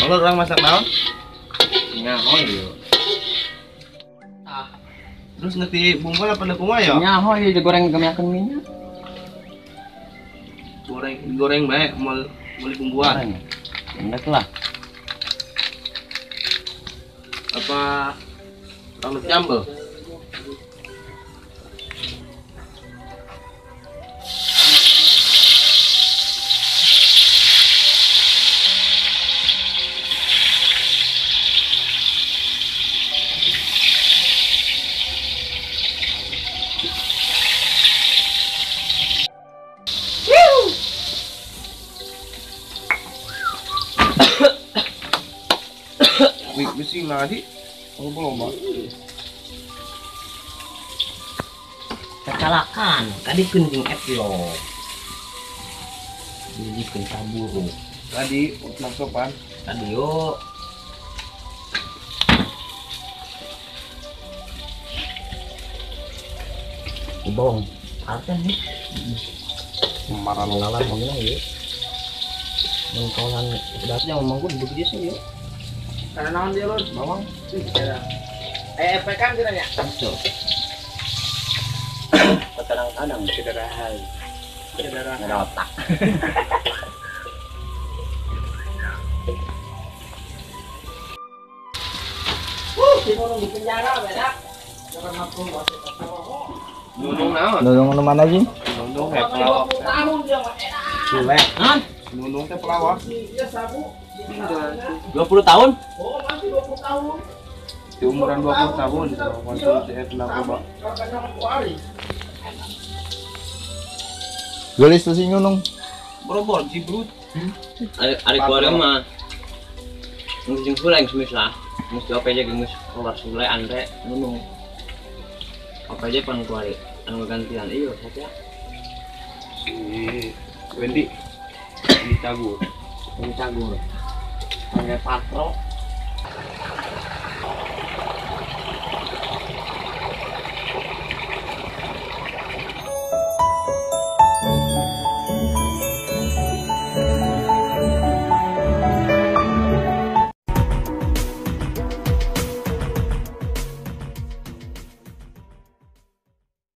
Kalau orang masak naon? Nyaho ieu. Ah. Terus ngerti bumbu apa nu kumaha ya? Nyaho ieu digoreng gemiakeun minyak. Goreng digoreng bae moal meuli bumbuan. Endek lah. Apa rambut jambel? Bisi lagi, aku belum bang. Kecelakaan, tadi kencing eplok. Jadi kencang buruk. Tadi sopan. Tadi yo. Bawang, apa nih? Marah ngalah ngomongnya ya. Mengkolan, udah yang ngomong gue begitu sih yo. Karena naon dia lur? Bawang. Efek kan kiranya? Betul. Kadang-kadang cederahan. Cederahan. Ada otak. Si mau di penjara beda. Nunung naon? Nunung nu mana sih? Nunung teh pelawak. Sule. Hah? Nunung teh pelawak. Iya sabu. 20 tahun? Oh, masih 20 tahun. Di umuran 20 tahun konsumsi narkoba. Gelis tuh sih nunung. Boro-boro jibrut. Ari keluarga mah. Geus jeung sule geus lah. Geus di OPJ geus keluar sule andre nunung. OPJ pan kuari anu gantian ieu saja. Si Wendy. Wendy Cagur. Wendy Cagur. Pakai patro.